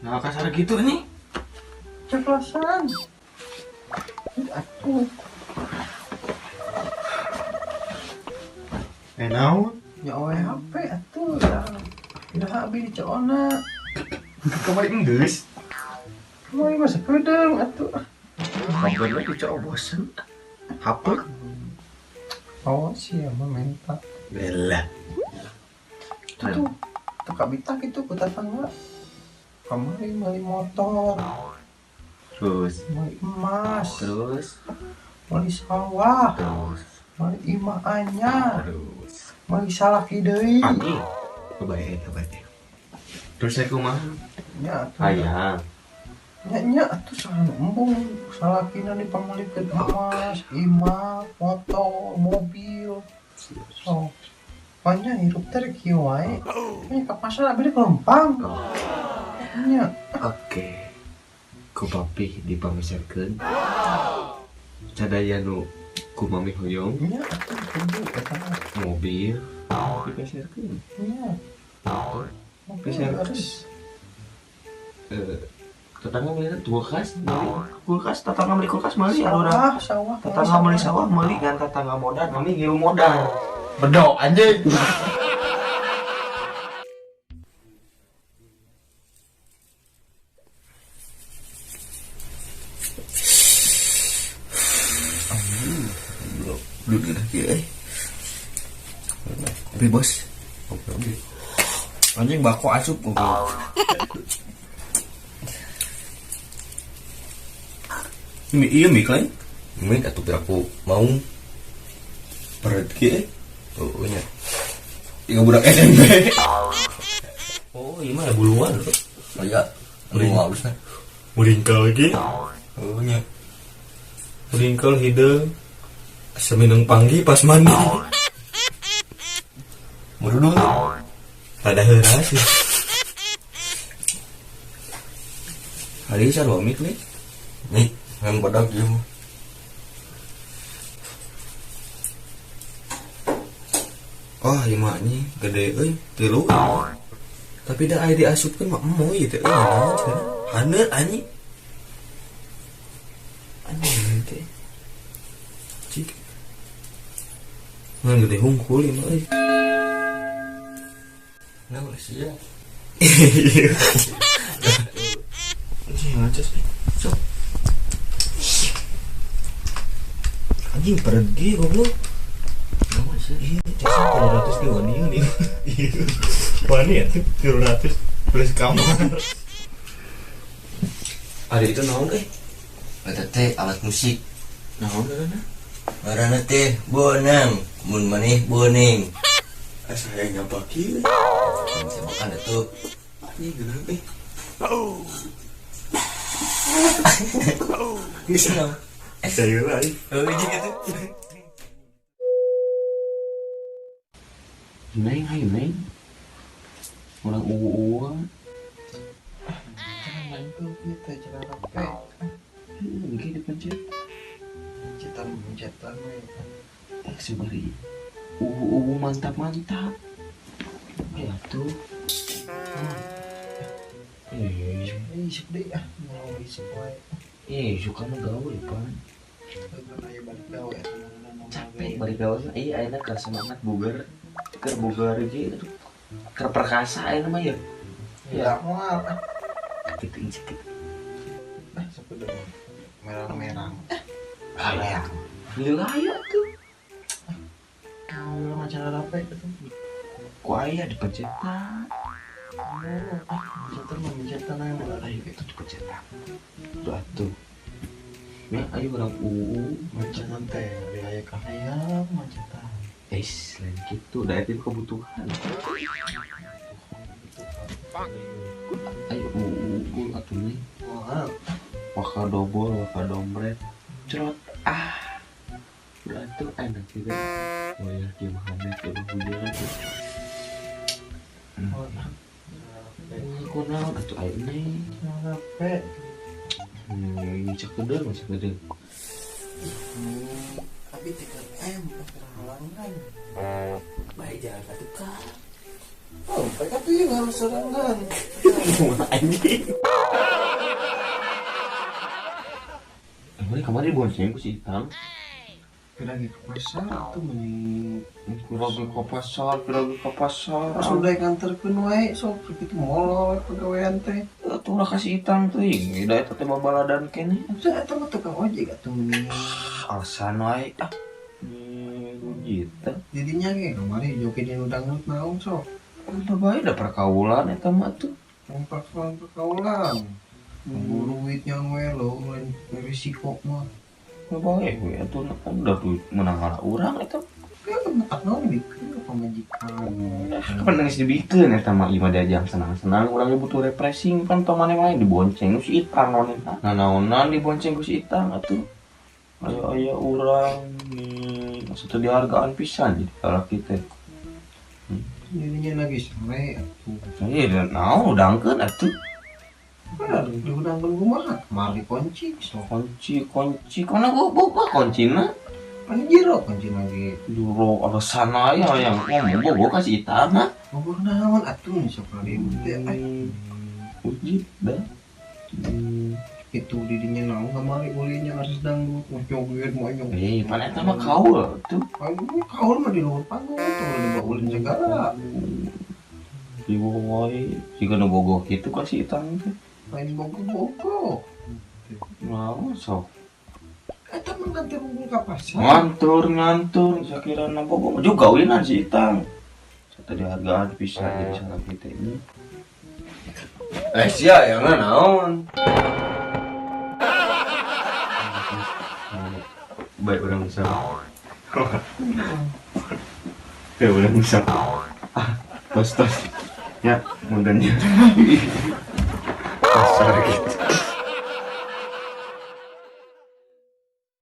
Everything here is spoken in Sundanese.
Nah, kasar gitu nih. Ceplosan. Aku. Naon? Ya oleh HP atuh. Dah abi dicoona. Kamari enggeus. Kamari mah sapedeung atuh. Kabar dicoo bosen. HP. Oh, sia mah menta. Belah. Tuh, tuh kabita gitu ku tetangga. Kamari meuli motor. Terus meuli emas. Terus meuli sawah. Terus meuli imah anyar. Terus meuli salaki deui. Anjing. Kebaik, kebaik. Terus saya kumaha? Nya atuh. Hayang. Nya nya atuh saha nu embung salakina dipamelikeun emas, imah, motor, mobil. So, banyak hirup teh kieu wae. Nya ka pasar abi di Lempang. Nya. Oke. Ku papi dipameserkeun. Sadaya nu ku mami hoyong. Nya atuh kudu eta mah. Mobil dipeserkeun. Nya. Peserkeun. Tetangga beli kulkas, beli kulkas, tetangga beli kulkas meuli anu sawah, tetangga beli sawah meuli ngan tetangga modal, mami ngilu modal. Bedok anjing. Belum lagi eh. Kopi bos. Kopi. Anjing bako asup goblok. Ini iya mik lain. Mik atuh piraku mau peret kieu. Oh nya. Ieu budak SMP. Oh, ieu mah buluan. Oh iya, bulu halusna. Muringkel ge. Oh nya. Muringkel hideung. Semineng panggi pas mandi. Merudul. Rada heura sih. Hari sarua mik nih. Mik, ngan badak ieu mah. Oh, ieu mah anjing gede euy, 3. Tapi da aya diasupkeun mah emoy ieu teh euy, naon cenah. Haneut anjing. Anjing teh. Cik. Ngan gede hungkul ieu mah euy. Naon sih ya? Anjing ngacas euy. Sok. Anjing pergi goblok. Naon sih? Iya, jasa 300 di wani nih. Wani ya tuh 300 plus kamar. Ada itu naon euy? Eta teh alat musik. Naon ngaranna? Ngaranna teh bonang, mun maneh boneng. Asa hayang nyampak kieu. Saya makan atuh. Anjing geunah euy. Geus naon? Saya euy. Heuh jeung atuh. Neng, hayu neng. Orang uwu-uwu. Jangan nangkul gitu, jangan rapi. Mungkin dipencet. Pencetan-pencetan we. Sebari uwu-uwu mantap-mantap. Ya tuh. Isuk deh ah, mau isuk wae. Suka mah gawe pan. Ayo balik gawe. Capek balik gawe mah. Iya, ayeuna keur semangat buger. Keur buger ge keur perkasa ayeuna mah ya. Ya moal. Kitu insik. Sepeda merang-merang. Hayang. Lila aya tuh. Kalau macam rapi itu. Ku aya dipencetan. Pencetan mah pencetan aya mah. Ayo itu dipencetan. Tuh atuh. Ya ayo urang uu pencetan teh di aya ka hayang pencetan. Lain gitu, da eta kebutuhan. Ayo uu atuh nih. Waka dobol, waka dombret. Cerot ah. Udah tuh enak juga. Oh ya, gimana tuh hujan tuh. Aku naon atuh ayo neng. Capek. Cek kedeung, cek kedeung. Tapi 3M halangan. Baik jalan atuh ka. Oh, mereka tuh yang harus serangan. Anjing. Kemarin kemarin bonceng ku si Itang. Lagi ke pasar tuh meni. Lagi ke pasar, lagi ke pasar. Pas udah nganterkeun wae sok kitu molor pagawean teh. Atuh lah kasih Itang teuing, da eta teh babaladan keneh. Atuh eta mah tukang ojek atuh meni. Alasan wae ah. Gitu. Jadinya ge kamari joget nu dangdut naon sok. Udah bae da perkaulan eta mah tuh. Perkaulan perkaulan. Duit yang we lo lain risiko mah. Bae we atuh kan udah duit menang kalah urang eta. Kan tak naon dibikeun ka pamajikan. Kapan geus dibikeun eta mah ieu mah diajang senang-senang urang ge butuh refreshing kan tong maneh wae dibonceng ku si Itang naon eta. Nanaonan dibonceng ku si Itang atuh. Aya-aya urang nih maksudnya dihargaan pisan jadi lalaki teh. Jadinya lagi sore atuh. Iya naon udangkeun atuh. Bener, diundangkeun kumaha? Kamari kunci sok. Kunci kunci kana boga kuncina? Pan jero kuncina ge. Jero alasan aya yang ngomong boga ka si Itang mah. Boga naon atuh sok ribut teh. Uji dah. Itu didinya naon kamari ulinya harus dangdut mau joget mau joget. Pan eta mah kaul tuh. Kaul mah di luhur panggung tuh dibawa ulin segala. Dibawa wae siga nu bogoh kitu ka si Itang teh. Main bogo-bogo. Naon sok. Eta mah nganter unggul ka pasar. Ngantur-ngantur sakirana bogo juga ulinan si Itang. Tadi hargaan pisan jadi salah kita ini. Sia yang naon? Baik orang bisa. Ya orang bisa. Ah, tos tos. Ya, mudanya. Pasar gitu.